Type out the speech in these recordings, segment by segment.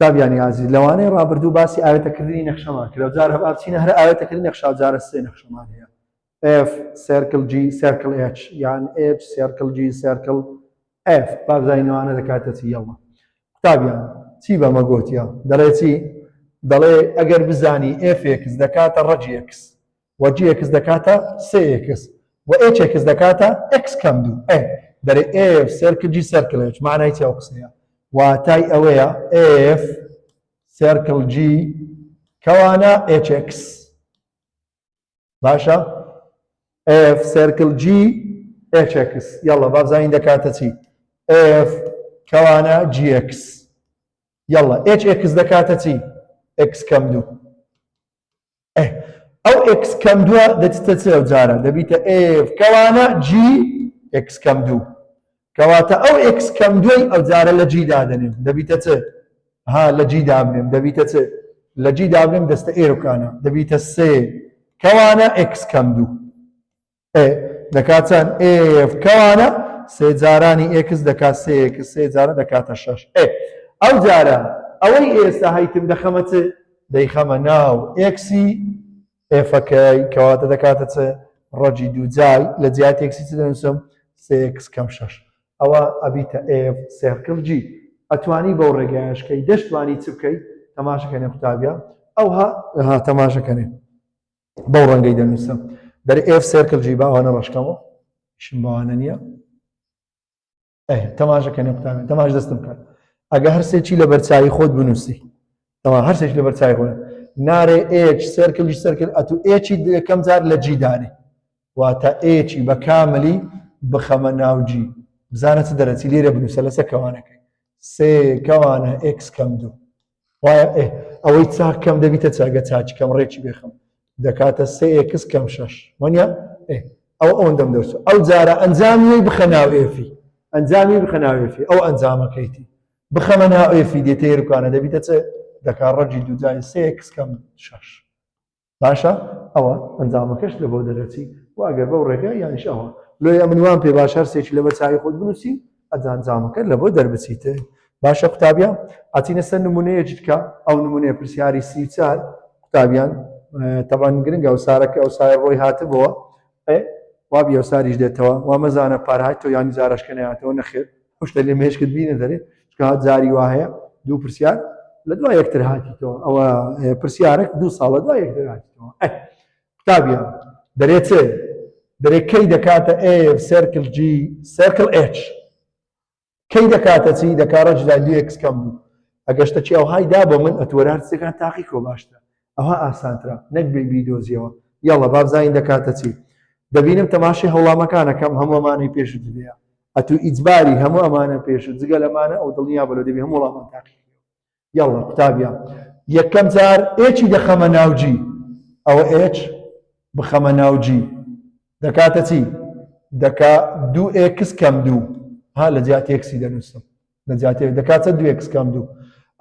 قوتابیانی ئازیز لەوانەیە ڕابردوو باسی ئاوێتەکردنی نەخشەمان کرد ئەو جارە با بچینە هەر ئاوێتەکردنی نەخشە ئەو جارە سێ نەخشەمان هەیە F circle G circle H یان H circle G circle F با بزانین ئەوانە دەکاتە چی یەڵا قوتابیان چی بەمە گۆتیە دەڵێ چی دەڵێ ئەگەر بزانی F x دەکاتە ڕەجی x وە G x دەکاتە سێ x وە H x دەکاتە x کەم دوو ئێ دەرێ F circle G circle H معنای چی ئەو قسەیە واتای ئەوەیە F circle G کەوانە H x باشە F circle G H x یاڵە با بزانین دەکاتە چی F کەوانە G x یاڵە H x دەکاتە چی x کەم دوو ئەو x کەم دووە دەچتە چ ئەو جارە دەبیتە F کەوانە G x کەم دوو کەواتە ئەو x کەم دووی ئەو جارە لە G دادەنێم دەبیتە چ ها لە G دابنێم دەبیتە چ لە G دابنێم دەستە ئێرکانە دەبیتە سێ کەوانە x کەم دوو ئێ دەکات چەند؟ F کەوانە سێ جارانی x دەکات سێ x سێ جارە دەکاتە شەش. ئێ ئەو جارە ئەوەی ئێستا هەیتم دەخەمە چ؟ دەیخەمە ناو x ی F ەکەی کەواتە دەکاتە چ؟ ڕەجی دوو جای لە جیاتی x ی چ دەنووسم؟ سێ x کەم شەش. ئەوە ئەبیتە F circle G. ئەتوانی بەو ڕێگایەش کەی دەشتوانی چ بکەی؟ تەماشەکەنێ قوتابیان ئەوها ها تەماشەکەنێ بەو ڕەنگەی دەنووسم دەرێ F circle G با ئەوانە ڕەشکەمەوە ئیشم بەوانە نییە تەماشەکەنێ قوتابیان تەماش دەستم بکات ئەگە هەر سێکی لە بەرچاوی خۆت بنووسی تەما هەر سێکی لە بەرچاوی خۆت نارێ H circle G circle ئەتو H ی یەکەم جار لە G دانێ واتە H ی بە کاملی بخەمە ناو G بزانە چ دەرەچی لێرە بنووسە لەسەر کەوانەکەی سێ کەوانە x کەم دوو وایە ئێ ئەوەی چاک کەم دەبیتە چاگە چاکی کەم ڕێکی بێخم دەکاتە سێ x کەم شەش وەنیە ئێ ئەو ئەوەندەم دەرچوو ئەو جارە ئەنجامی بخە ناو F ی ئەنجامی بخە ناو F ی ئەو ئەنجامەکەیتی بخەمە ناو F ی دێتە یەرکانە دەبیتە چ دەکات ڕەجی دووجای سێ x کەم شەش باشە ئەوە ئەنجامەکەش لە بۆ دەرەچی و ئەگەر بەو ڕێگە یانیش ئەوە لۆیە من وام پێ باش هەر سێکی لەبەر چاوی خۆت بنووسی ئەجا ئەنجامەکە لە بۆ دەربچیت باشە قوتابیان ئەچینە سەر نمونەیەکی تکە ئەو نمونەیە پرسیاری 34 قوتابیان تەبان گرنگە ئەو سارەکە ئەو سای ڕۆی هاتبەوە وابی ئەو ساریش دێتەوە وا مەزانە پارهای تۆ یانی جارەشکە نەیاتەوە نەخێر شتە لێ مێشکت بینە دەرێ چونکە جاری وا هەیە دوو پرسیار لە دوای یەکتر هاتیتەوە ئەوە پرسیارێک دوو ساڵ لە دوای یەکتر هاتیتەوە قوتابیان دەرێ چ دەرێ کەی دەکاتە F circle G circle H کەی دەکاتە چی دەکا ڕەجدا دوو x کەم دوو ئەگەر شتەکی ئەوهای دا بۆ من ئەتوەرە هەرسێکان تاقی کۆ باشترە ئەوها ئاسانترە نەک بێ بیدۆزیەوە یاڵە بابزانین دەکاتە چی دەبینم تەماشی هەوڵامەکانەکەم هەموو ئەمانەی پێشت هەیە ئەتوو ئیجباری هەموو ئەمانە پێشت جگە لەمانە ئەو دڵنیا بەلۆ دەبی هەموو وڵامان تاقی یاڵە قوتابیان یەکەم جار H ی دەخەمە ناو G ئەوە H بخەمە ناو G دەکاتە چی دەکا دوو x کەم دوو ها لە جیاتی x ی دەنووسم لە جیاتی دەکاتە دوو x کەم دوو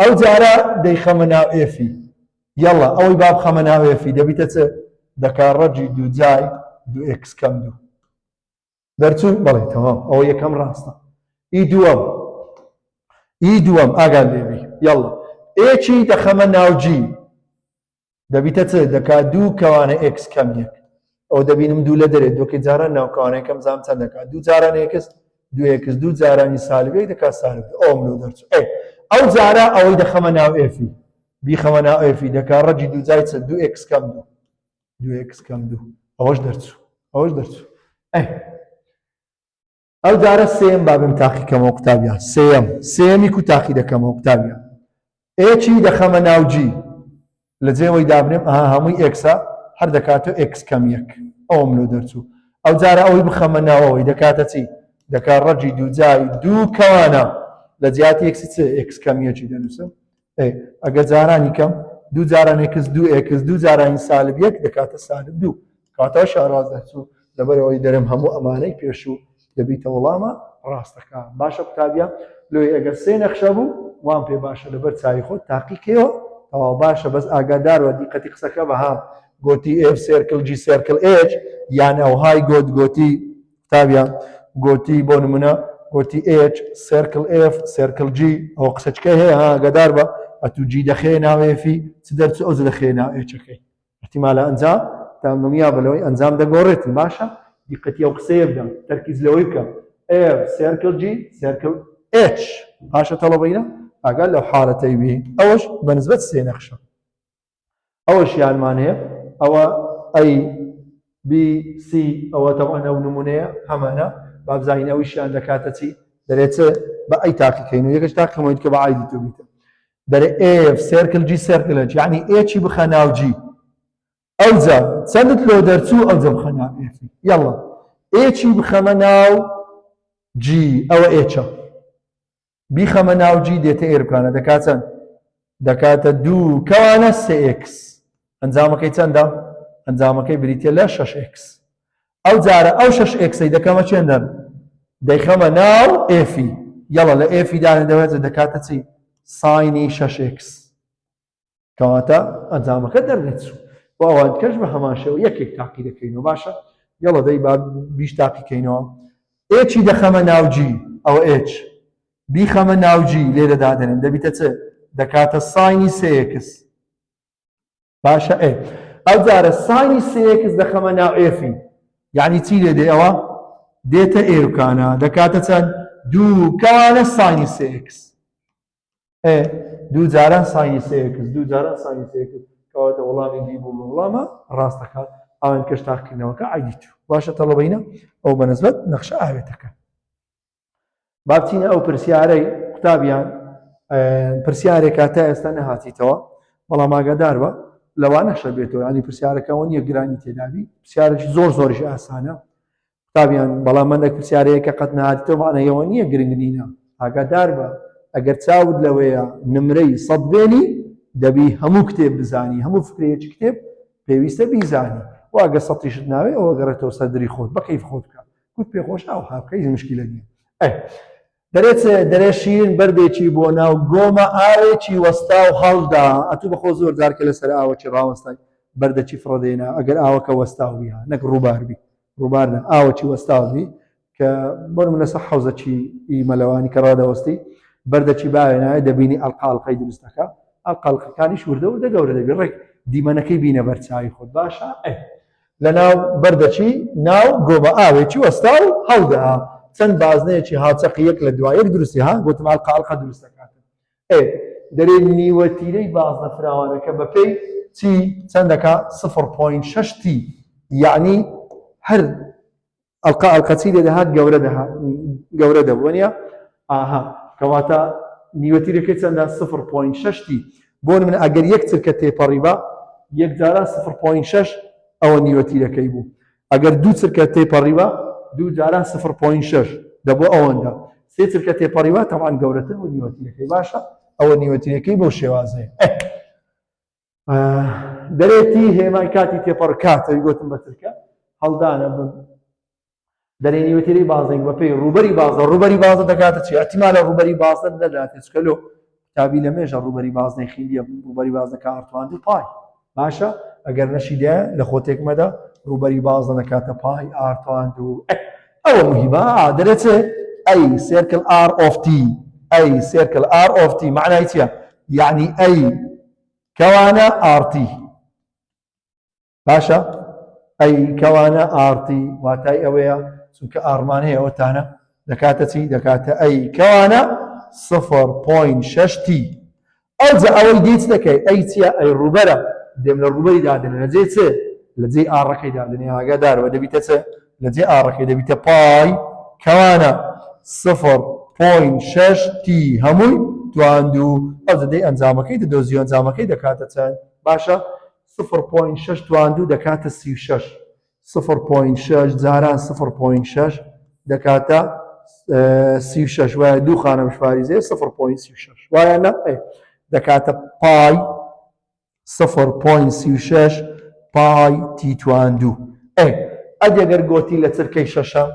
ئەو جارە دەیخەمە ناو F ی یەڵا ئەوەی با بخەمە ناو F ی دەبیتە چ دەکا ڕەجی دوو جای دوو x کەم دوو دەرچوو بەڵێ تەواو ئەوە یەکەم ڕاستە ئی دووەم ئی دووەم ئاگات لێبی یەڵا H ی دەخەمە ناو G دەبیتە چ دەکا دوو کەوانە x کەم یەک ئەو دەبینم دوو لە دەرێت دووکەی جاران ناو کەوانەکەم زام چەند دەکات دوو جاران x دوو x دوو جارانی سالب یەک دەکات سالب ئەوم لۆ دەرچوو ئێ ئەو جارە ئەوەی دەخەمە ناو F ی بیخەمە ناو F ی دەکا ڕەجی دوو جای چ دوو x کەم دوو دوو x کەم دوو ئەوەش دەرچوو ئەوەش دەرچوو ئەی ئەو جارە سێم بابم تاقی کەمەوە قوتابیان سێم سێمی کو تاقی دەکەمەوە قوتابیان H ی دەخەمە ناو G لە جێوەی دابنێم ئەها هەمووی x ە هەر دەکاتەوە x کەم یەک ئەوم لۆ دەرچوو ئەو جارە ئەوەی بخەمە ناوەوەی دەکاتە چی دەکا ڕەجی دوو جای دوو کەوانە لە جیاتی x ی چ x کەم یەکی دەنووسم ئەگەر جارانی کەم دوو جاران x دوو x دوو جارانی سالب یەک دەکاتە سالب دوو کاتەوە شاراز دەچوو لەبەرەوەی دەرم هەموو ئەمانەی پێشوو دەبیتە وەڵامە ڕاستەکە باشە قوتابیان لۆی ئەگەر سێ نەخشە بوو وام پێ باشە لەبەر چاوی خۆت تاقیکەوە تەواو باشە بەس ئاگادارەوە دیقەتی قسەکە بەها گۆتی F circle G circle H یان ئەوهای گۆت گۆتی قوتابیان گۆتی بۆ نمونە گۆتی H circle F circle G ئەوە قسەچکە هەیە ها ئاگادار بە. ئەتوو G دەخەیە ناو F ی چ دەرچوو ئەوجە دەخەیە ناو H ەکەی. احتیمالە ئەنجام تا دڵنیا بە لەوەی ئەنجام دەگۆڕێتن. باشە دیقەتی ئەو قسەیە بدە، تەرکیز لەوەی بکە F circle G circle H. باشە تەڵەبەینە ئاگا لەو حالەتەی بی. ئەوەش بە نسبەت سێ نەخشە. ئەوەشیانمان هەیە ئەوە A B C ئەوە تەبعەن ئەو نمونەیە هەمانە با بزانین ئەویشیان دەکاتە چی دەرێت چ بە A تاقیکەین و یەکەش تاقیکەمەوە کە بە ئایدی تۆ بیتە دەرێ F circle G circle H یعنی H ی بخە ناو G ئەوجا چەندت لۆ دەرچوو ئەوجا بخە ناو F یاڵا H ی بخەمە ناو G ئەوە H ە بیخەمە ناو G دێتە ئێرکانە دەکات چەند؟ دەکاتە دوو کەوانە سێ X ئەنجامەکەی چەندە؟ ئەنجامەکەی بریتە لە شەش X ئەو جارە ئەو شەش X ەی دەکەمە چێندەر دەیخەمە ناو F ی یەڵە لە F ی دانێ دەوێت دەکاتە چی؟ sine ی شەش X کەواتە ئەنجامەکە دەردەچوو بۆ ئەوان کەش بە هەمان شێوە یەکێک تاقی دەکەینەوە باشە یەڵە دەی با بیش تاقیکەینەوە H ی دەخەمە ناو G ئەوە H بیخەمە ناو G لێرە دادەنێم دەبیتە چ دەکاتە sine ی سێ X باشە ئێ ئەو جارە sine ی سێ X دەخەمە ناو F ی یعنی چی لێ دێ ئەوە دێتە ئێرکانە دەکاتە چەند دوو کەوانە sine ی سێ X ئێ دوو جاران sine ی سێ X دوو جاران sine ی سێ X کەواتە وەڵامی D بوو بە وەڵامە ڕاستەکە ئەوان کەش تاقیکردنەوەکە عیدی تو باشە تەڵەبینە ئەو بەنسبەت نەخشە ئاوێتەکە با بچینە ئەو پرسیارەی قوتابیان پرسیارێکە تا ئێستا نەهاتیتەوە بەڵام ئاگادار بە لەوانەشە بێتەوە ینی پرسیارەکەەوە نییە گرانی تێدابی پرسیارێکی زۆر زۆریش ئاسانە قوتابیان بەڵام مەندەک پرسیارەیە کە قەت نەهاتیتەوە مەعنای ئەوە نییە گرنگ نینە ئاگادار بە ئەگەر چاوت لەوەیە نمرەی سەد بێنی دەبی هەموو کتێب بزانی هەموو فکرەیەکی کتێب پێویستە بیزانی و ئەگەر سەتیشت ناوێ ئەوە گەڕێتەوە سەر دری خۆت بە کەیف خۆت بکە کوت پێ خۆش ئەو هاکە هیچ مشکلە نییە ئەی دەرێت دەرێ شیرین بەردێکی بۆ ناو گۆمە ئاوێکی وەستا و هەڵدا ئەتوو بەخۆ زۆر جار کە لەسەر ئاوەکی ڕاوەستای بەردەکی فڕەدێنا ئەگەر ئاوەکە وەستاو بی ها نەک ڕووبار بی ڕووبار نا ئاوەکی وەستاو بی کە بۆ نمونە لەسەر حەوزەکی ئی مەلەوانی کە ڕادەوەستی بەردەکی باوێ ناوێ دەبینی ئەڵقە ئەڵقەی دروست دەکا ئەڵقە ئەڵقەکانیش وردە وردە گەورە دەبی ڕێک دیمەنەکەی بینە بەرچاوی خۆت باشە ئەی لەناو بەردەکی ناو گۆمە ئاوێکی وەستا و هەڵدا چەند بازنەیەکی هاوچەقی یەک لە دوای یەک دروستی ها گوتم ئەڵقە ئەڵقە دروست دەکات ئێ دەرێ نیوە تیرەی بازنە فراوانەکە بەپێی چی چەند دەکا 0.6 T یعنی هەر ئەڵقە ئەڵقە چی لێ دەهات گەورە دەهات گەورە دەبوو نیە ئاها کەواتە نیوە تیرەکەی چەندە 0.6 T بۆ من ئەگەر یەک چرکە تێپەڕی بە یەک جاران 0.6 ئەوە نیوە تیرەکەی بوو ئەگەر دوو چرکە تێپەڕیوە دوو جاران 0.6 دەبوو ئەوەندە سێ چرکە تێپەڕیوە تەوان گەورەتر بوو نیوە تیرەکەی باشە ئەوە نیوە تیرەکەی بەو شێوازەیە دەرێتی هێمای کاتی تێپەڕ کاتەوی گوتم بە چرکە هەڵدانە دەرێ نیوەتیرەی بازنەیەک بەپێی ڕووبەری بازنە ڕووبەری بازنە دەکاتە چی احتیمالە ڕووبەری بازنە نەداتێ چکە لۆ قوتابی لە مێژە ڕووبەری بازنەی خیلیە ڕووبەری بازنەکە R توان دوو pi باشە ئەگەر نەشیدە لە خۆ تێک مەدە ڕووبەری بازنە دەکاتە pi R توان دوو ئەوە مهمە دەرێ چێ A circle R of T A circle R of T معنای چییە یعنی A کەوانە R T باشە A کەوانە R T واتای ئەوەیە چونکە R مان هەیە ئەوەتانە دەکاتە چی دەکاتە A کەوانە 0.6 T ئەوجا ئەوەی دیچ دەکەی A چییە A ڕووبەرە دێم لە ڕووبەری دادێنە لە جێ چ لە جێی R ەکەی دادێنێ ئاگادارەوە دەبیتە چ لە جێ R ەکەی دەبیتە pi کەوانە 0.6 T هەمووی تواندو ئەوجا دەی ئەنجامەکەی دەدۆزی ئەنجامەکەی دەکاتە چەند باشە سفر point شەش توان دوو دەکاتە 36 سفر point شەش جاران سفر point شەش دەکاتە 36 وایە دوو خانە بشپاریزێ سفر point 36 وایە نە دەکاتە pi سفر point 36 pi T توان دوو ئێ ئەدی ئەگەر گۆتی لە چرکەی شەشە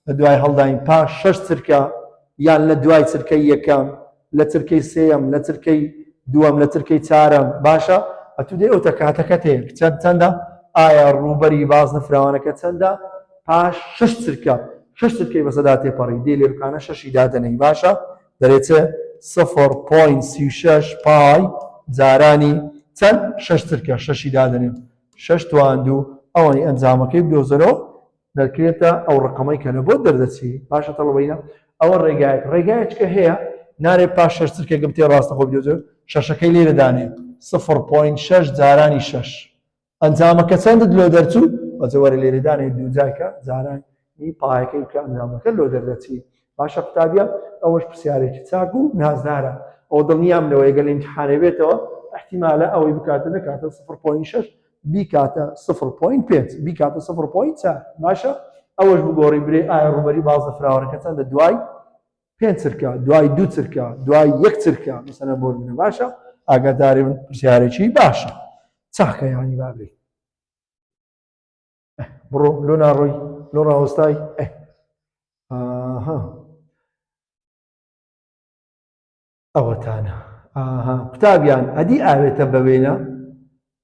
لە دوای هەڵداین پاش شەش چرکە یان لە دوای چرکەی یەکەم لە چرکەی سێیەم لە چرکەی دووەم لە چرکەی چارەم باشە ئەتوو دێ ئەوتە کاتەکەت هەیە چەند چەندە ئایا ڕووبەری بازنە فراوانەکە چەندە پاش شەش چرکە شەش چرکەی بەسەدا تێپەڕی دێ لێرکانە شەشی دادەنێی باشە دەرێ چ؟ 0.36 pi جارانی چەند؟ شەش چرکە، شەشی دادەنێم شەش توان دوو، ئەوەی ئەنجامەکەی بدۆزەرەوە دەکرێتە ئەو ڕقەمەی کە لە بۆت دەردەچی. باشە تەڵەبەینە ئەوە ڕێگایەک ڕێگایەکە هەیە نارێ پاش شەش چرکێکم تێ ڕاستە خۆ بدۆزەرەوە شەشەکەی لێرە دانێ 0.6 جارانی شەش ئەنجامەکە چەندت لۆ دەرچوو ئەجە وەرە لێرە دانێ دوو جارکە جارانی پایەکەی بکە ئەنجامەکە لۆ دەردەچی. باشە قوتابیان ئەوەش پرسیارێکی چاک و نازدارە ئەو دڵنیام لەوەیە گەل ئیمتحانێ بێتەوە احتیمالە ئەوەی بکاتە نەکاتە 0.6 بیکاتە 0.5 بیکاتە 0.4 باشە ئەوەش بگۆڕی برێ ئایا ڕووبەری بازنە فراوانەکە چەندە دوای پێنج چرکە دوای دوو چرکە دوای یەک چرکە مەسەلەن بۆ نمونە باشە ئاگاداری بن پرسیارێکی باشە چاکە یانی بابێ بڕۆ لۆ ناڕۆی لۆ ڕاوەستای ئاها ئەوەتانە ئاها قوتابیان ئەدی ئاوێتە بە وێنە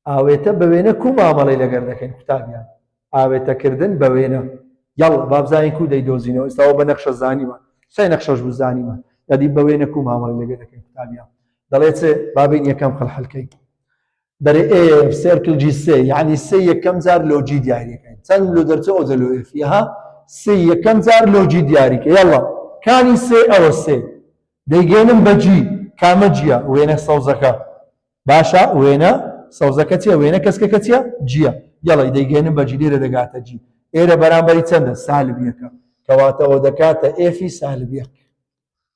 ئاوێتە بە وێنە کو مامەڵەی لەگەر دەکەین قوتابیان ئاوێتەکردن بە وێنە یاڵ بابزانین کو دەیدۆزینەوە ئێستاوە بە نەخشە زانیمان سای نەخشەش بوو زانیمان یادی بە وێنە کو مامەڵەی لەگەر دەکەین قوتابیان دەڵێ چ بابین یەکەم خەل حەلکەین دەرێ F circle G سێ یعنی سێ یەکەم جار لۆ G دیاریەکەین چەند لۆ دەرچە ئەوجە لۆ F ها سێ یەکەم جار لۆ G دیاریکە یاڵا کانی سێ ئەوە سێ دەیگەێنم بە G کامە G یە وێنە سەوزەکە باشە وێنە سەوزەکە چیە وێنە کەسکەکە چیە G یە یەڵی دەیگەێنم بە G لێرە دەگاتە G ئێرە بەرامبەری چەندە سالب یەکە کەواتەوە دەکاتە F ی سالب یەک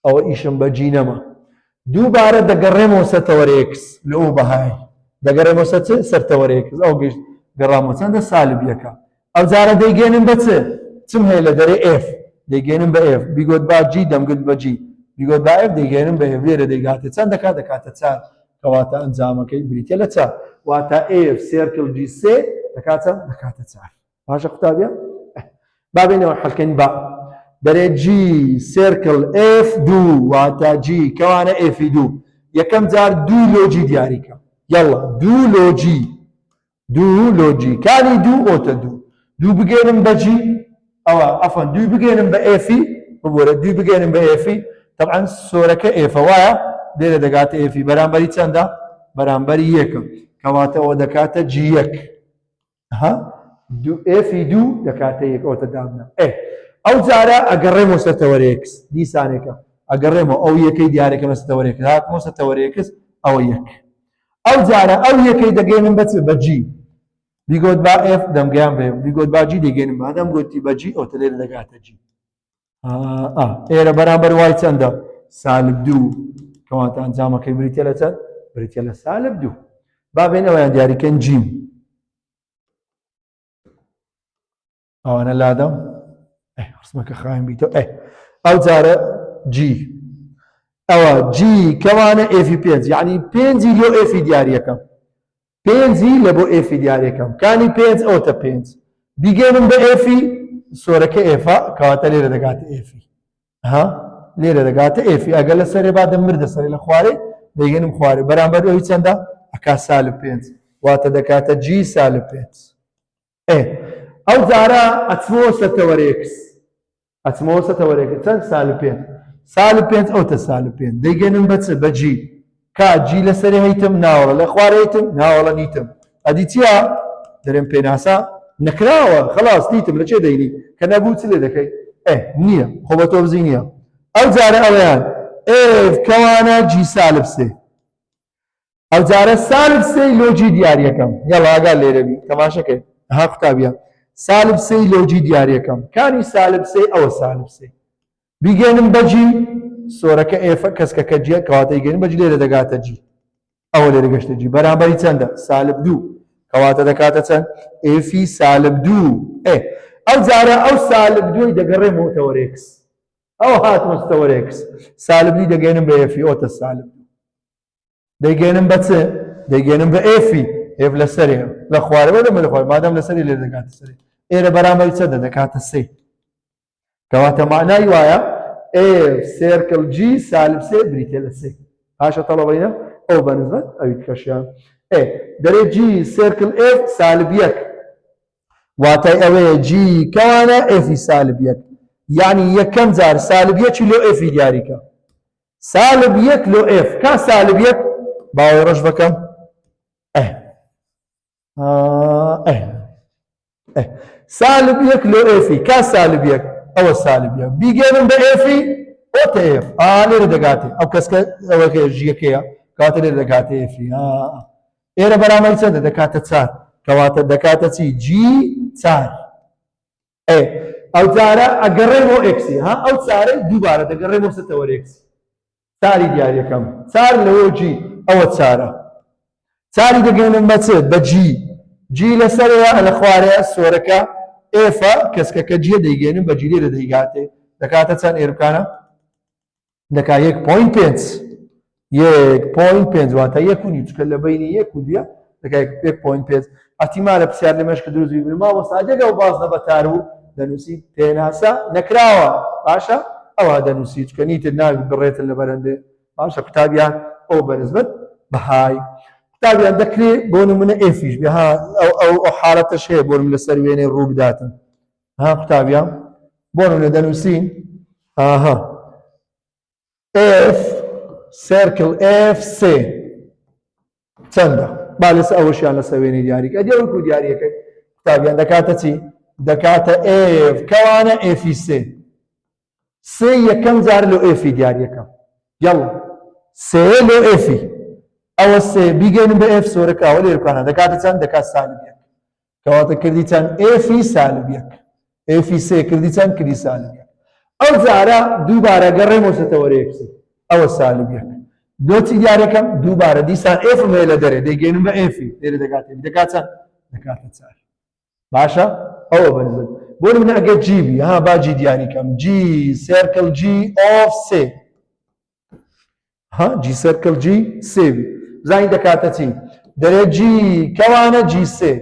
ئەوە ئیشم بە G نەما دووبارە دەگەڕێمەوە سەر تەوەرە X لە ئەو بەهای دەگەڕێمەوە سەر چ سەر تەوەرە X ئەو گشت گەڕامەوە چەندە سالب یەکە ئەو جارە دەیگەێنم بە چ چم هەیە لە دەرێ F دەیگەێنم بە F بیگۆت با G دەمگوت بە G بیگۆت با F دەیگەێنم بە F لێرە دەیگاتێ چەند دەکات دەکاتە چار کەواتە ئەنجامەکەی بریتە لە چار واتە F circle G سێ دەکاتە دەکاتە چار باشە قوتابیان با بێنەوە حەلکەین با دەرێ G circle F دوو واتە G کەوانە F ی دوو یەکەم جار دوو لۆ G دیاریکە یاڵا دوو لۆ G دوو لۆ G کانی دوو ئۆتە دوو دوو بگەێنم بە G ئەوە ئەفەن دووی بگەێنم بە F ی ببورە دووی بگەێنم بە F ی طبعا سۆرەکە F ە وایە لێرە دەگاتە F ی بەرامبەری چەندە بەرامبەری یەکە کەواتە ئەوە دەکاتە G یەک ها دوو F ی دوو دەکاتە یەک ئەوتە دامنا ئێ ئەو جارە ئەگەڕێمەوە سەر تەوەرە X دیسانێکە ئەگەڕێمەوە ئەو یەکەی دیارەکەمە سەر تەوەرە X هاتمەوە سەر تەوەرە X ئەوە یەک ئەو جارە ئەو یەکەی دەگەێنم بە چ بە G بیگۆت با F دەمگەیان بە بیگۆت با G دەگەێنم بە دەم گوتی بە G ئەوتە لێرە دەگاتە G ئێرە بەرامبەر Y چەندە سالب دوو کەواتە ئەنجامەکەی بریتە لە چەند بریتە لە سالب دوو با بێن ئەویان دیاریکەن جیم ئەوانە لادەم ڕسمەکە خایم بیتەوە ئێ ئەو جارە G ئەوە G کەوانە F ی پێنج یعنی پێنجی لۆ F ی دیاریەکەم پێنجی لە بۆ F ی دیارەکەم کانی پێنج ئەوتە پێنج بیگەێنم بە F ی سۆرەکە F ە کەواتە لێرە دەگاتە F ی ها لێرە دەگاتە F ی ئەگەر لە سەرێ با دەمردە سەرێ لە خوارێ دەیگەنم خوارێ بەرامبەر ئەوی چەندە ئەکا سالب پێنج واتە دەکاتە G سالب پێنج ئێ ئەو جارە ئەچمەوە سەر تەوەرە X ئەچمەوە سەر تەوەرەکە چەند سالب پێنج سالب پێنج ئەوتە سالب پێنج دەیگەنم بە چ بە G کا G لەسەری هەیتم ناوەڵە لە خوارێ هەیتم ناوەڵە نیتم ئەدی چییە دەرێم پێناسە نەکراوە خلاص نیتم لە چێ دەینی کە نەبوو چ لێ دەکەی ئێ نییە خۆ بە تۆ بزی نییە ئەو جارە ئەویان F کەوانە G سالب سێ ئەو جارە سالب سێی لۆ G دیاریەکەم یاڵا ئاگا لێرە بی تەماشەکەی ها قوتابیان سالب سێی لۆ G دیاریەکەم کانی سالب سێ ئەوە سالب سێ بیگەێنم بە G سۆرەکە F ە کەسکەکە G یە کەواتە یگەێنم بە G لێرە دەگاتە G ئەوە لێرە گەشتە G بەرامبەری چەندە سالب دوو کەواتە دەکاتە چەند F ی سالب دوو ئێ ئەو جارە ئەو سالب دووی دەگەڕێمەوە تەوەرە X ئەو هاتمە تەوەرە X سالب دووی دەگەێنم بە F ی ئۆتە سالب دوو دەیگەێنم بە چ دەیگەێنم بە F ی F لە سەرێ لە خوارەوە دەمە لە خوار مادەم لەسەری لێ دەکاتە سەرێ ئێرە بەرامبەر چەندە دەکاتە سێ کەواتە معنای وایە F circle G سالب سێ بریتە لە سێ باشە تەڵەبەینە ئەو بەنسبەت ئەوی کەشیان ئێ دەرێ G circle F سالب یەک واتای ئەوەیە G کەوانە F ی سالب یەک یعنی یەکەم جار سالب یەکی لۆ F ی دیاریکە. سالب یەک لۆ F کا سالب یەک باوەی ڕەش بەکەم ئه ئه ئه سالب یەک لۆ F ی کا سالب یەک ئەوە سالب یەک بیگەێنم بە F ی ئۆتە F ئا لێرە دەگاتێ ئەو کەسکە ئەوەکە ژیەکەیە کاتە لێرە دەگاتێ F ی ئێرە بەرامبەر چەندە دەکاتە چار کەواتە دەکاتە چی G چار ئێ ئەو جارە ئەگەڕێمەوە X ی ها ئەو چارەی دووبارە دەگەڕێمەوە سەر تەوەر X ی چاری دیاریەکەم چار لەوە G ئەوە چارە چاری دەگەێنم بە چ بە G G لەسەرەیە لە خوارەیە سۆرەکە F ە کەسکەکە G یە دەیگەێنم بە G لێرە دەیگاتێ دەکاتە چەند ئێرکانە دەکا یەک point پێنج یەک point پێنج واتە یەک و نیو چکە لە بینی یەک و دویە دەکا یەک point پێنج ئەحتیمالە پرسیار لە مێشکە دروست بی مامۆستا جێگە و بازنە بەتار و دەنووسی پێناسە نەکراوە باشە ئەوە دەنووسی چکە نیتر ناوی بڕێتن لە بەرەندێ باشە قوتابیان ئەو بەنسبەت بەهای قوتابیان دەکرێ بۆ نمونە F یش بێ ها ئەو ئەو ئەو حاڵەتەش هەیە بۆ نمونە لەسەر وێنەی ڕوو بداتن ها قوتابیان بۆ نمونە دەنووسین ئاها F circle F سێ چەندە با لەسەر ئەوەشیان لەسەر وێنەی دیاری کە ئەدی وەکو دیاریەکەی قوتابیان دەکاتە چی دەکاتە F کەوانە F ی سێ سێ یەکەم جار لۆ F ی دیاریەکەم یاڵا سێ لۆ F ی ئەوە سێ بیگەێنم بە F سۆرەکەەوە لێرکانە دەکاتە چەند دەکات سالب یەک کەواتە کردی چەند F ی سالب یەک F ی سێ کردی چەند کردی سالب یەک ئەو جارە دووبارە گەڕێمەوە سەر تەوەرە X ی ئەوە سالب یەک دۆچی دیارەکەم دووبارە دیسان F م هەیە لە دەرێ دەیگەێنم بە F ی لێرە دەگاتێ دەکات چەند دەکاتە چار باشە ئەوە بەرزن بۆ نمونە ئەگەر G بی ها با G دیاری کەم G circle G of سێ ها G circle G سێ بی زانی دەکاتە چی دەرێ G کەوانە G سێ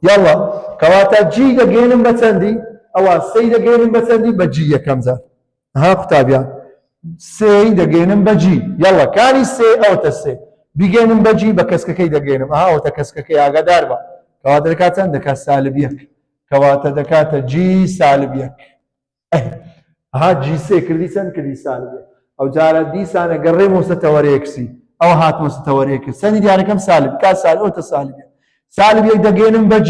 یاڵا کەواتە G دەگەێنم بە چەندی ئەوە سێی دەگەێنم بە چەندی بە G یەکەم جار ها قوتابیان سێی دەگەێنم بە G یاڵا کاری سێ ئەوتە سێ بیگەێنم بە G بە کەسکەکەی دەگەێنم ئەها ئەوتە کەسکەکەی ئاگادار بە کەواتە دەکات چەند دەکات سالب یەک کەواتە دەکاتە G سالب یەک ئەها G سێ کردی چەند کردی سالب یەک ئەو جارە دیسانە گەڕێمەوە سەر تەوەرە X ی ئەوە هاتمەوە سەر تەوەرە X چەندی دیارەکەم سالب کا سالب ئەوتە سالب یەک سالب یەک دەگەێنم بە G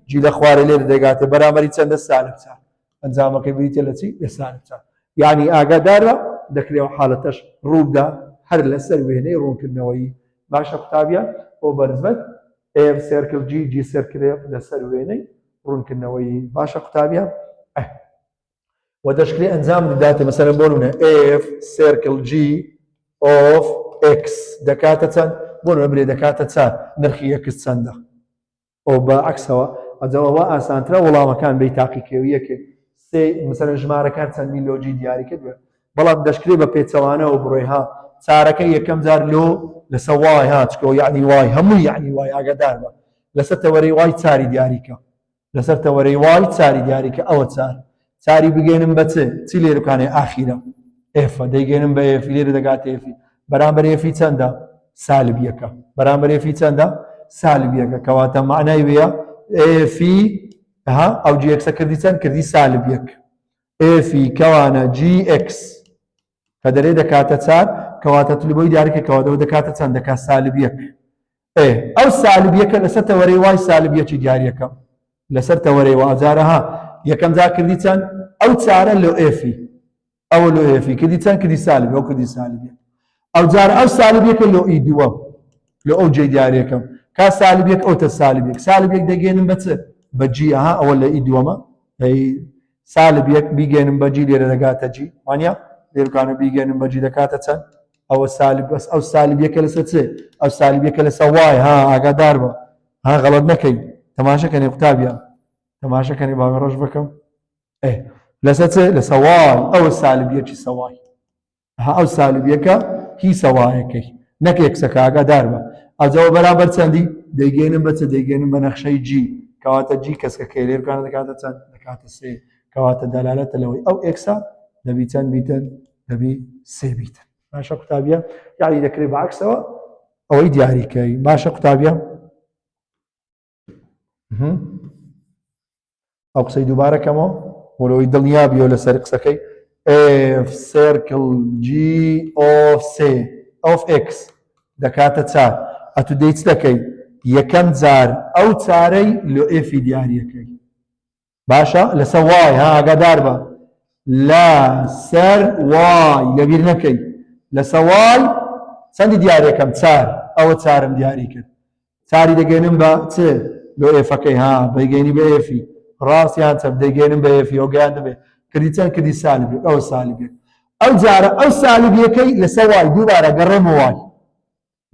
G لە خوارێ لێرە دەگاتێ بەرامبەری چەندە سالب چار ئەنجامەکەی بریتە لە چی لە سالب چار یعنی ئاگادارە دەکرێ ئەو حالەتەش ڕووبدا هەر لەسەر وێنەی ڕوونکردنەوەی باشە قوتابیان بۆ بەرزبەت F circle G G circle F لەسەر وێنەی ڕوونکردنەوەی باشە قوتابیان و دەشکرێ ئەنجام بداتێ مەسەلەن بۆ نمونە F circle G of X دەکاتە چەند بۆ نمونە برێ دەکاتە چار نرخی X چەندە ئەو بە عکسەوە ئەجەوە وا ئاسانترە وەڵامەکان بی تاقیکەوە یەکێ سێ مەسەلەن ژمارەکان چەند میلۆجی دیاری کرد بەڵام دەشکرێ بە پێچەوانەوە بڕۆی ها چارەکە یەکەم جار لۆ لەسە Y ها چکۆ یعنی Y هەموو یعنی Y ئاگادار بە لەسەر تەوەرەی Y چاری دیاریکە لەسەر تەوەرەی Y چاری دیاریکە ئەوە چار چاری بگەێنم بە چ چی لێرکانێ ئاخیرە F ە دەیگەێنم بە F ی لێرە دەگاتە F ی بەرامبەر F ی چەندە سالب یەکە بەرامبەر F ی چەندە سالب یەکە کەواتە معنای وەیە F ی ها ئەو G X ە کردی چەند کردی سالب یەک F ی کەوانە G X کە دەرێ دەکاتە چار کەواتە تلبۆی دیارکە کەواتەوە دەکاتە چەند دەکات سالب یەک ئێ ئەو سالب یەکە لەسەر تەوەرەی Y سالب یەکی دیاریەکە لەسەر تەوەرەی Y جارە ها یەکەم جار کردی چەند ئەو چارە لۆ F ی ئەوە لۆ F ی کردی چەند کردی سالب ئەو کردی سالب یەک ئەو جار ئەو سالب یەکە لۆ ئی دووەم لۆ ئەو جێ دیارەکەم کا سالب یەک ئەوتە سالب یەک سالب یەک دەگەێنم بە چ بە G ها ئەوە لە ئی دووەمە ئەی سالب یەک بیگەێنم بە G لێرە دەگاتە G وانە لێرکانە بیگەێنم بە G دەکاتە چەند ئەوە سالب بەس ئەو سالب یەکە لەسەر چ ئەو سالب یەکە لەسەر Y ها ئاگادار بە ها غەڵەت نەکەی تەماشەکەنی قوتابیان تەماشەکەنی باوە ڕەش بکەم ئێ لەسەر چ لەسەر Y ئەوە سالب یەکی سەر Y ها ئەو سالب یەکە هی سەر Y ەکەی نەک X ەکە ئاگادار بە ئەجەوە بەرامبەر چەندی دەیگەێنم بە چ دەیگەێنم بە نەخشەی G کەواتە G کەسکەکەی لێرکانە دەکاتە چەند دەکاتە سێ کەواتە دەلالەتە لەوەی ئەو X ە دەبی چەند بیتن دەبی سێ بیتن باشە قوتابیە یعنی دەکرێت بە عکسەوە ئەوەی دیاریکەی باشە قوتابیە ئەو قسەی دووبارە کەمەوە بۆلەوەی دڵنیا بیەوە لەسەر قسەکەی. F circle G of سێ of X دەکاتە چار. ئەتو دەی چ دەکەی؟ یەکەم جار ئەو چارەی لۆ F ی دیاریەکەی. باشە لەسەر Y ها ئاگادار بە لەسەر Y لەبیر نەکەی لەسەر Y چەندی دیارەکەم چار ئەوە چارم دیاری کرد چاری دەگەێنم بە چ لۆ F ەکەی ها بەیگەێنی بە F ی ڕاست یان چەپ دەگەێنم بە F ی ئەو گەیان دەبێ کردی چەند کردی سالب یەک ئەوە سالب یەک ئەو جارە ئەو سالب یەکەی لەسەر Y دووبارە گەڕێمە Y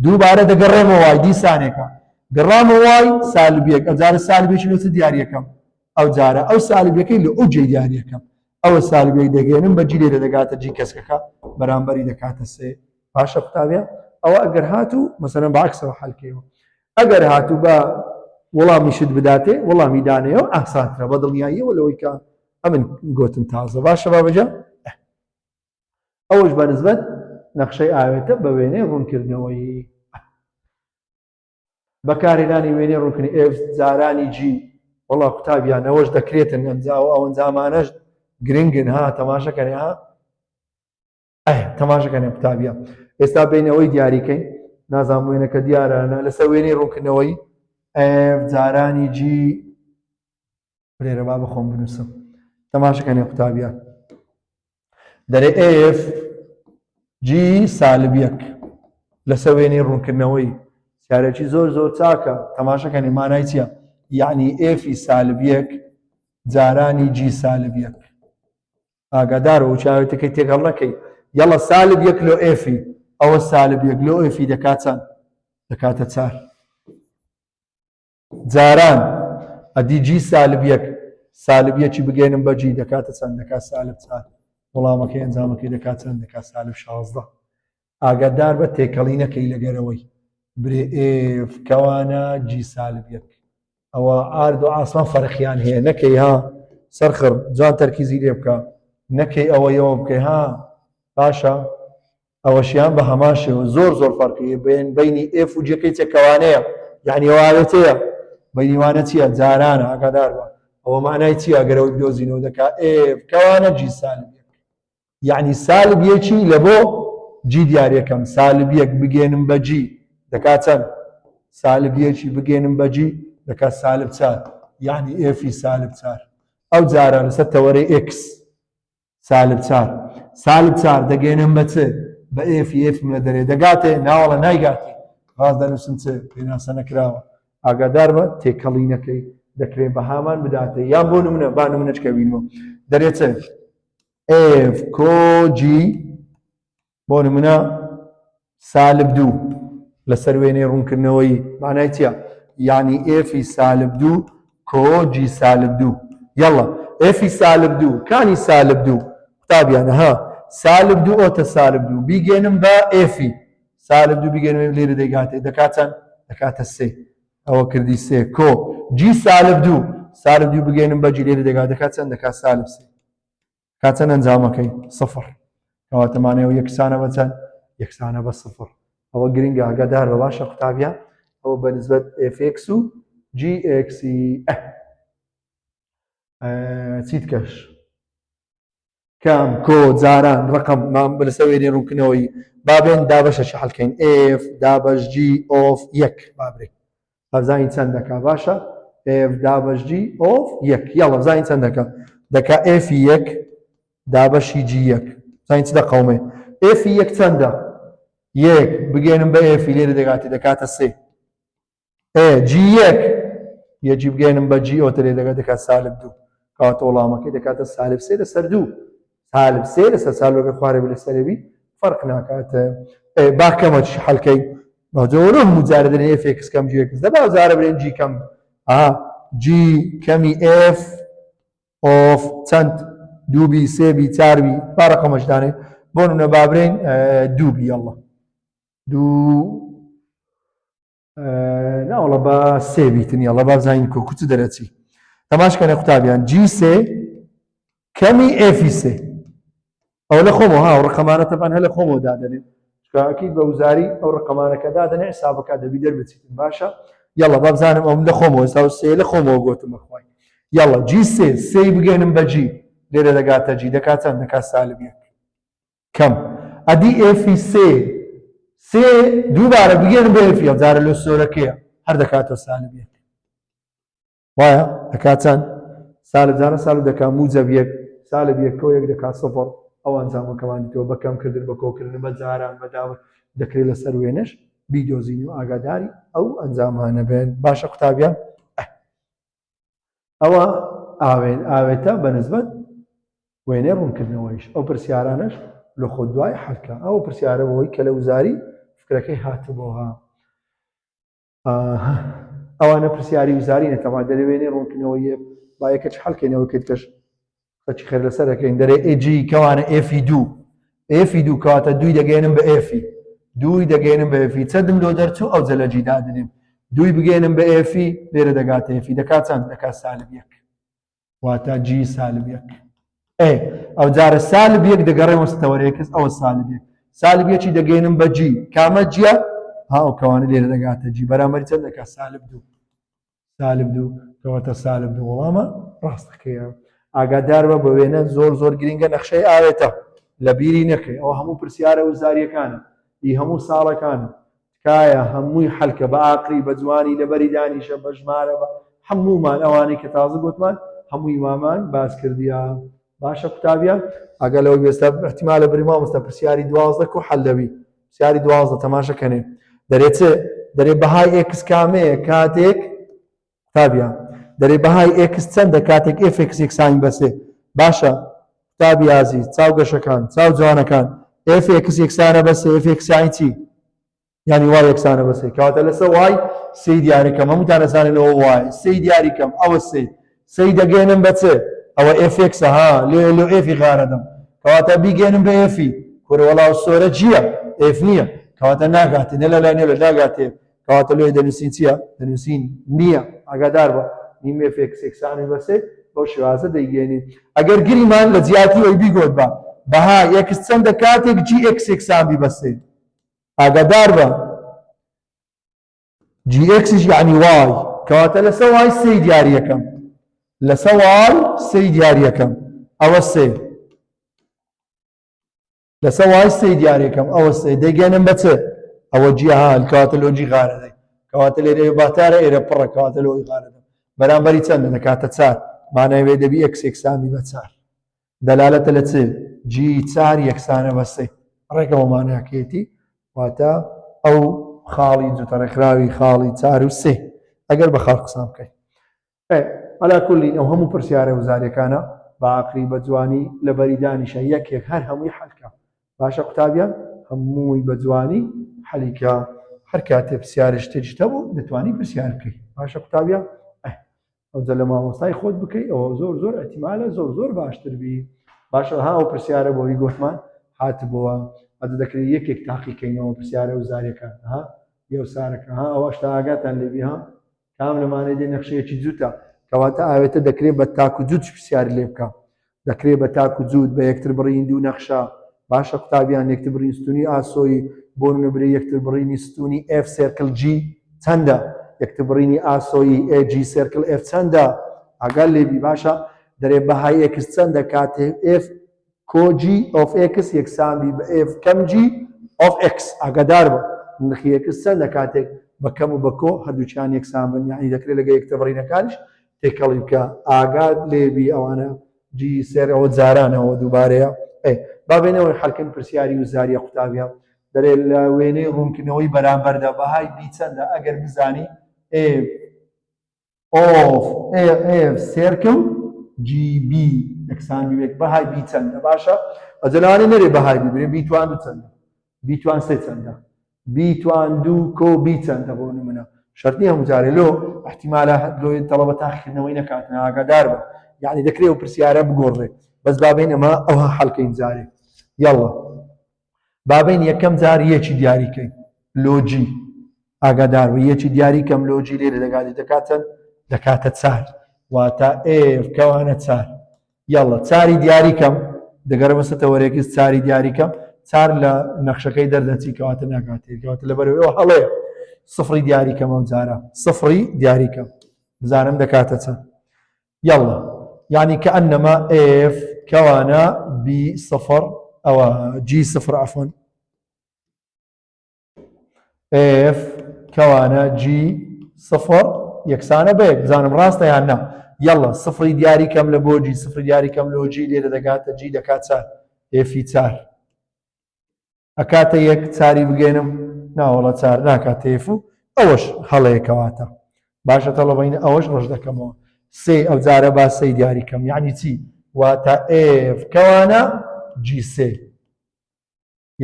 دووبارە دەگەڕێمەوە Y دیسانێکە گەڕامە Y سالب یەک ئەو جارە سالب یەکی لۆ چ دیاریەکەم ئەو جارە ئەو سالب یەکەی لە ئەو جێ دیاریەکەم ئەوە سالب یەک دەگەێنم بە G لێرە دەگاتە G کەسکەکە بەرامبەری دەکاتە سێ. باشە قوتابیان ئەوە ئەگەر هاتوو مەسەلەن بەعکسەوە حەلکەیەوە ئەگەر هاتوو بە وەڵامیشت بداتێ وەڵامی دانەیەوە ئاسانترە بە دڵنیاییەوە لەوەی کە ئەمن گوتم تازە. باشە بابەجە ئەوەش بە نسبەت نەخشەی ئاوێتە بە وێنەی ڕوونکردنەوەی بەکارهێنانی وێنەی ڕوونکردنی F جارانی G. وەڵا قوتابیان ئەوەش دەکرێتن ئەنجا ئەو ئەنجامانەش گرنگن ها تەماشەکەنێ ها ئەه تەماشەکەنێ قوتابیان ئێستا بین ئەوەی دیاریکەین نازانم وێنەکە دیارە نا لەسەر وێنەی ڕوونکردنەوەی F جارانی G لێرە با بخۆم بنووسم تەماشەکەنێ قوتابیان دەرێ F G سالب یەک لەسەر وێنەی ڕوونکردنەوەی سیارێکی زۆر زۆر چاکە تەماشەکەنی مانای چییە؟ یعنی F ی سالب یەک جارانی G سالب یەک ئاگادار و چاوێتەکەی تێکەڵ نەکەی یەڵە سالب یەک لۆ F ی ئەوە سالب یەک لۆ F ی دەکات چەند دەکاتە چار جاران ئەدی G سالب یەک سالب یەکی بگەێنم بە G دەکاتە چەند دەکات سالب چار وەڵامەکەی ئەنجامەکەی دەکات چەند دەکات سالب 16 ئاگادار بە تێکەڵی نەکەی لەگەرەوەی برێ F کەوانە G سالب یەک ئەوە ئارد و ئاسمان فەرقیان هەیە نەکەی ها سەرخڕ جوان تەرکیزی لێ بکە نەکەی ئەوە یەوە بکەی ها باشە ئەوەشیان بە هەمان شێوە زۆر زۆر فەرقی بین بینی F و G ەکەی چە کەوانەیە یعنی ئەوە ئاوێتەیە بینیوانە چییە جارانە ئاگادار بە ئەوە معنای چییە ئەگەرەوەی بدۆزینەوە دەکا F کەوانە G سالب یەک یعنی سالب یەکی لە بۆ G دیارەکەم سالب یەک بگەێنم بە G دەکات چەند سالب یەکی بگەێنم بە G دەکات سالب چار یعنی F ی سالب چار ئەو جارە لەسەر تەوەرەی X سالب چار سالب چار دەگەێنم بە چ بە F ی F م لە دەرێ دەگاتێ ناوەڵە نایگاتێ ڕاست دەنووسم چ پێناسە نەکراوە ئاگادار بە تێکەڵی نەکەی دەکرێت بەهامان بداتێ یان بۆ نمونە با نمونەچکە بینەوە دەرێ چ F کۆ G بۆ نمونە سالب دوو لەسەر وێنەی ڕوونکردنەوەی معنای چییە؟ یعنی F ی سالب دوو کۆ G سالب دوو یەڵا F ی سالب دوو کانی سالب دوو قوتابیانە ها سالب دوو ئۆتە سالب دوو بیگەێنم بە F ی سالب دوو بیگەێنم لێرە دەیگاتێ دەکات چەند دەکاتە سێ ئەوە کردی سێ کۆ G سالب دوو سالب دوو بگەێنم بە G لێرە دەگات دەکات چەند دەکات سالب سێ کا چەند ئەنجامەکەی سفر کەواتە مانەوە یەکسانە بە چەند یەکسانە بە سفر ئەوە گرنگە ئاگادار بە باشە قوتابیان ئەوە بە نسبەت FX و GX چیت کەش کام کۆ جاران ڕقم مام لەسەر وێنەی ڕوونکردنەوەی بابێن دابەشەکی حەلکەین F دابەش G of یەک بابرێ بزانین چەند دەکا باشە F دابەش G of یەک یاڵە بزانین چەند دەکا دەکا F یەک دابەشی G یەک بزانین چ دەقەومێ F یەک چەندە یەک بگەێنم بە F لێرە دەگاتێ دەکاتە سێ ئێ G یەک یەکی بگەێنم بە G ئۆتە لێ دەگات دەکات سالب دوو کەواتە وەڵامەکەی دەکاتە سالب سێ لەسەر دوو سالب سێ لەسەر سالبەکە خوارێ بێ لەسەرەوی فەرق ناکات با کەمە چی حەلکەی باجۆرە هەموو جارە دەرێن F X کەم G X دەبا جارە بڵێن G کەم ئا G کەمی F of چەند دوو بی سێ بی چار بی با ڕقەمەش دانێ بۆ نمونە با برێن دوو بی یەڵڵا دوو ناوەڵە بە سێ بیتن یەڵە با بزانین کۆ کوچ دەرەچی تەماشکەنە قوتابیان G سێ کەمی F ی سێ ئەو لە خۆمەوە ها ئەو ڕقەمانە تەبان هەر لە خۆمەوە دادەنێن چونکە ئەکید بە وزاری ئەو ڕقەمانەکە دادەنێ حسابەکە دەبی دەربچیتن باشە یەڵە با بزانم ئەوم لە خۆمەوە ئێستا سێ لە خۆمەوە گۆتم بەخوای یەڵە G سێ سێی بگەێنم بە G. لێرە دەگاتە G دەکات چەند؟ دەکات سالب یەک کەم. ئەدی F ی سێ سێ دووبارە بگەێنم بە F ی ئەو جارە لۆ سۆرەکەیە هەر دەکاتەوە سالب یەک. وایە دەکات چەند؟ سالب جارە سالب دەکات موجەب یەک سالب یەک کۆ یەک دەکات سفر. ئەو ئەنجامەکەمان دیتەوە بە کەمکردن بە کۆکردن بە جاران بە داوە دەکرێت لەسەر وێنەش بیدۆزین و ئاگاداری ئەو ئەنجامانە بن. باشە قوتابیان ئەوە ئاوێن ئاوێتە بە نسبەت وێنەی ڕوونکردنەوەیش ئەو پرسیارانەش لە خۆ دوای حەلکە ئەو پرسیارە بەوەی کە لە وزاری فکرەکەی هاتبووە. ئەوانە پرسیاری وزاری نەتەما دەرێ وێنەی ڕوونکردنەوەی با یەکەچ حەلکەینەوە کرد کەش قەچی خێر لەسەر دەکەین دەرێ ئێجی کەوانە F ی دوو F ی دوو کەواتە دووی دەگەێنم بە F ی دووی دەگەێنم بە F ی چەندم لۆ دەرچوو ئەو جە لە G دادنێم دووی بگەێنم بە F ی لێرە دەگاتە F ی دەکات چەند؟ دەکات سالب یەک واتە G سالب یەک. ئێ ئەو جارە سالب یەک دەگەڕێمەوە ستەوەرێکس ئەوە سالب یەک سالب یەکی دەگەێنم بە G کامە G یە ها ئەو کەوانە لێرە دەگاتە G بەرامبەری چەند دەکات سالب دوو سالب دوو کەواتە سالب دوو وەڵامە ڕاستەکەیە. ئاگادار بە بە وێنە زۆر زۆر گرنگە نەخشەی ئاوێتە لە بیری نەکەی ئەوە هەموو پرسیارە وزاریەکانە ئی هەموو ساڵەکانە تکایە هەمووی حەلکە بە ئاقری بە جوانی لەبەری دانیشە بە ژمارە بە هەموومان ئەوانەی کە تازە گوتمان هەمووی وامان باس کردیا باشە قوتابیان ئەگەر لەوەی بێستا احتیمالە بری مامۆستا پرسیاری 12 کو حەل دەبی پرسیاری 12 تەماشا کەنێ دەرێ چ دەرێ بەهای x کامەیە کاتێک قوتابیان دەرێ بەهای x چەندە کاتێک f x یەکسانی بە سێ باشە قوتابی ئازیز چاو گەشەکان چاو جوانەکان f x یەکسانە بە سێ f x یانی چی یانی y یەکسانە بە سێ کەواتە لەسەر y سێی دیاریکەم هەمووتان ئەزانن ئەوە y سێی دیاریکەم ئەوە سێ سێی دەگەێنم بە چ ئەوە f x ە ها لێ لۆ F ی غارەدەم کەواتە بیگەێنم بە F ی کورە وەڵا سۆرە چییە F نییە کەواتە ناگاتێ نە لە لای نە لە ناگاتێ کەواتە لۆی دەنووسین چییە دەنووسین نییە ئاگادار بە نیم f x یەکسانی بە سێ بەو شێوازە دەیگەێنین ئەگەر گریمان لە جیاتی ئەوی بیگۆت بە بەها x چەندە کاتێک g x یەکسان بی بە سێ ئاگادار بە g x یش یعنی y کەواتە لەسە y سێی دیاریەکەم لەسە y سێی دیاریەکەم ئەوە سێ لەسە y سێی دیاریەکەم ئەوە سێ دەیگەێنم بە چ ئەوە G ها کەواتە لۆ G غارە دەی کەواتە لێرە باتارە ئێرە پڕە کەواتە لۆی غارە دەم بەرامبەری چەندە دەکاتە چار مانای وێ دەبی x یەکسانی بە چار دەلالەتە لە چ G چار یەکسانە بە سێ ڕێکەوە ماناکەیەتی واتە ئەو خاڵی جوتە ڕێکخراوی خاڵی چار و سێ ئەگەر بە خاڵ قسان بکەین عەلا کولین ئەو هەموو پرسیارە وزاریەکانە بە عەقلی بە جوانی لە بەری دانیشە یەک یەک هەر هەمووی حەلکە باشە قوتابیان هەمووی بە جوانی حەلیکە هەر کاتێ پرسیارە شتێکی هەبوو دەتوانی پرسیار بکەیت باشە قوتابیان ئەوجا لە مامۆستای خۆت بکەی ئەوە زۆر زۆر ئەتیمالە زۆر زۆر باشتر بی باشە ها ئەو پرسیارە بۆی گۆتمان هاتبووە ئەجە دەکرێت یەکێک تاقیکەینەوە پرسیارە و زارەکان ها یەو سارەکە ها ئەوە شتا ئاگاتان لێبی ها کام لەمانەی دێ نەخشەیەکی جووتە کەواتە ئاوێتە دەکرێت بە تاک و جووت پرسیار لێ بکە دەکرێت بە تاک و جووت بە یەکتر بڕین دوو نەخشە باشە قوتابیان یەکتر بڕین ستونی ئاسۆیی بۆ نمونە یەکتر بڕینی ستونی F circle G چەندە یەکتر بڕینی ئاسۆیی ئێ G circle F چەندە ئاگا لێبی باشە دەرێ بەهای x چەندە کاتێ F کۆ g of x یەکسان بی بە F کەم g of x ئاگادار بە نرخی x چەندە کاتێک بە کەم و بە کۆ هەردووکیان یەکسان بن یعنی دەکرێت لەگە یەکتر بڕینەکانیش تێکەڵی بکە ئاگات لێبی ئەوانە G سێر ئەوە جارانەوە دووبارەیە ئێ با بێنەوەی حەلکەن پرسیاری وزاریە قوتابیان دەرێ لە وێنەی ڕوونکردنەوەی بەرامبەردا بەهای b چەندە ئەگەر بزانی f of F circle G B یەکسان بی بەهای b چەندە باشە ئەجە لەوانەیە نەرێ بەهای b برێ b توان دوو چەندە b توان سێ چەندە b توان دوو کۆ b چەندە بۆ نمونە شەرت نییە هەموو جارێ لۆ احتیمالە لۆی تەڵەبە تاقیکردنەوەی نەکاتن ئاگادار بە یعنی دەکرێ ئەو پرسیارە بگۆڕێ بەس بابین ئەمە ئەوها حەلکەین جارێ یاڵڵا بابین یەکەم جار یەکی دیاریکەین لۆجی ئاگادار بە یەکی دیاری کەم لۆجی لێرە دەگاتی دەکات چەند دەکاتە چار واتە F کەوانە چار یاڵڵا چاری دیاری کەم دەگەڕێمە سەر تەوەرێکس چاری دیاری کەم چار لە نەخشەکەی دەردەچی کەواتە ناگاتێ کەواتە لەبەرەوە هەڵەیە سفری دیاری کەم ئەو جارە سفری دیاری کەم بزانم دەکاتە چەند یاڵڵا یعنی کە ئەنەما F. کەوانە B سفر ئەوە G سفر عەفوەن F کەوانە G سفر یەکسانە بە یەک بزانم ڕاستە یان نا یەڵا سفری دیاری کەم لە بۆ G سفری دیاری کەم لۆ G لێرە دەگاتە G دەکات چار F ی چار ئەکاتە یەک چاری بگەێنم ناوەڵە چار ناکاتە F و ئەوەش هەڵەیە کەواتە باشە تەڵەبەین ئەوەش ڕەش دەکەمەوە سێ ئەو جارە با سێی دیاری کەم یعنی چی واتە F کەوانە G سێ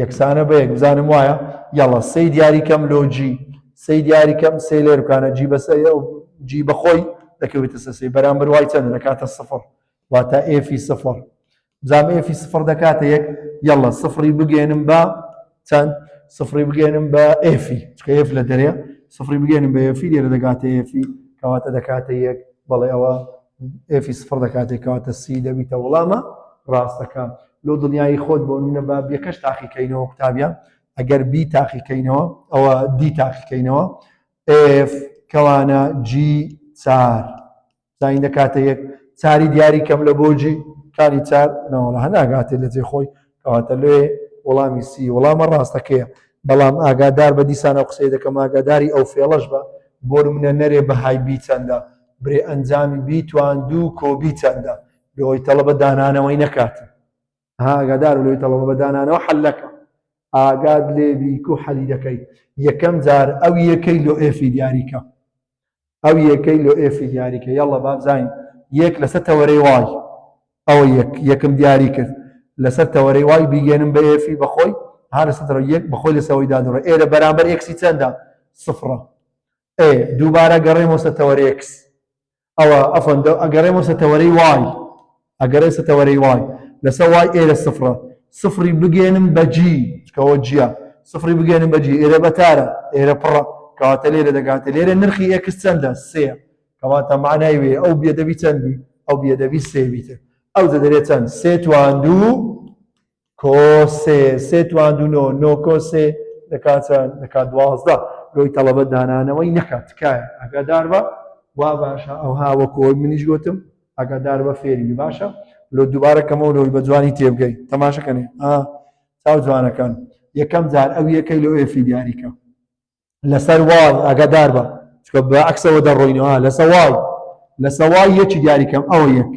یەکسانە بە یەک بزانم وایە یاڵا سێی دیاری کەم لۆ G سێی دیاری کەم سێ لێر بکانە G بەسە G بەخۆی دەکەوێتە سە سێ بەرامبەر Y چەندە دەکاتە سفر واتە F ی سفر بزانم F ی سفر دەکاتە یەک یاڵا سفری بگەێنم بە چەند سفری بگەێنم بە F ی چکە F لە دەرێ سفری بگەێنم بە F ی لێرە دەگاتە F ی کەواتە دەکاتە یەک بەڵێ ئەوە F ی سفر دەکاتێک کەواتە C دەبیتە وەڵامە ڕاستەکە لۆ دڵنیایی خۆت بۆ نمونە با B یەکەش تاقیکەینەوە قوتابیان ئەگەر B تاقیکەینەوە ئەوە D تاقیکەینەوە F کەوانە G چار زین دەکاتە یەک چاری دیاری کەم لە بۆ G کاری چار ناوەڵە هەناگاتێ لە جێ خۆی کەواتە لێ وەڵامی C وەڵامە ڕاستەکەیە بەڵام ئاگادار بە دیسان ئەو قسەی دەکەم ئاگاداری ئەو فێڵەش بە بۆ منە نەرێ بەهای B چەندە برێ ئەنجامی B تواندوو کۆ B چەندە لۆی تەڵەبە دانانەوەی نەکات ها ئاگادار لۆی تەڵەبە بە دانانەوە حەلەکە ئاگاد لێبی کو حەلی دەکەی یەکەم جار ئەو یەکەی لۆ F ی دیاریکە ئەو یەکەی لۆ F ی دیاریکە یاڵە با بزانین یەک لەسەر تەوەرەی Y ئەوە یەک یەکم دیاری کرد لەسەر تەوەرەی Y بیگەێنم بە F ی بەخۆی ها لەسەر تەوەرەی یەک بەخۆی لەسەوەی دادڕێ ئێرە بەرامبەر X ی چەندە سفرە ئێ دووبارە گەڕێمەوە سەر تەوەرەی X ئەوە ئەفەن ئەگەڕێمەوە سەر تەوەرەی Y ئەگەڕێ سەر تەوەرەی Y لەسەر Y ئێرە سفرە سفری بگەێنم بە G چکەوە جیە سفری بگەێنم بە G ئێرە بەتارە ئێرە پڕە کەواتە لێرە دەگاتە لێرە نرخی X چەندە سێ کەواتە معنای وێ ئەو بیە دەبی چەند بی ئەو بیە دەبی سێ بیتر ئەو دەدەرێت چەند سێ تواندوو کۆ سێ سێ تواندوو نۆ نۆ کۆ سێ دەکات چەند دەکات 12 لۆی تەڵەبە دانانەوەی نەکات تکایە ئاگادار بە وا باشە ئەوها وەکو ئەوەی منیش گوتم ئاگادار بە فێری بی باشە لۆ دووبارە کەمەوە لۆی بە جوانی تێبگەی تەماشەکەنێ ئا چاو جوانەکان یەکەم جار ئەو یەکەی لۆ F ی دیاریکە لەسەر Y ئاگادار بە چکە بە عەکسەوە دەڕۆینەوە لەسەر Y لەسەر Y یەکی دیاریکەم ئەوە یەک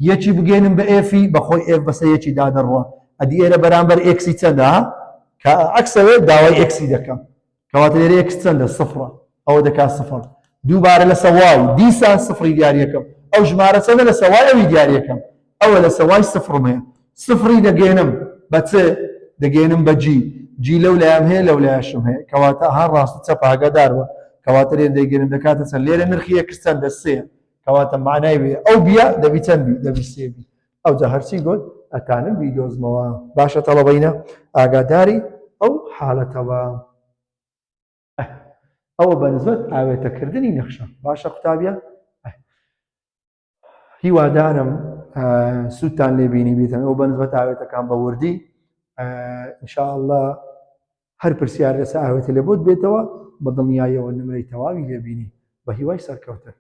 یەکی بگەێنم بە F ی بەخۆی F بەسە یەکی دادەڕوە ئەدی ئێرە بەرامبەر X ی چەندە کە عەکسەوێ داوای X ی دەکەم کەواتە لێرە X چەندە سفرە ئەوە دەکات سفر دووبارە لەسەر Y دیسان سفری دیاریەکەم ئەو ژمارە چەندە لەسەر Y ئەوی دیاریەکەم ئەوە لەسەر Y سفرم هەیە سفری دەگەێنم بە چ دەگەێنم بە G G لەو لایەم هەیە لەو لایەشم هەیە کەواتە ها ڕاست و چەپ ئاگادار بە کەواتە لێرە دەیگەێنم دەکاتە چەند لێرە نرخی X چەندە سێ کەواتە معنای وێ ئەو بیە دەبی چەند بی دەبی سێ بی ئەوجا هەرچی گوت ئەتانم بیدۆزمەوە باشە تەڵەبەینە ئاگاداری ئەو حالەتەوە ئەوە بە نسبەت ئاوێتەکردنی نەخشە باشە قوتابیان هیوادارم سوودتان لێ بینی بیتن ئەو بە نسبەت ئاوێتەکان بە وردی ئینشاءاللە هەر پرسیار لەسەر ئاوێتە لێ بۆت بێتەوە بە دڵنیاییەوە نمرەی تەواوی لێ بینی بە هیوای سەرکەوتن.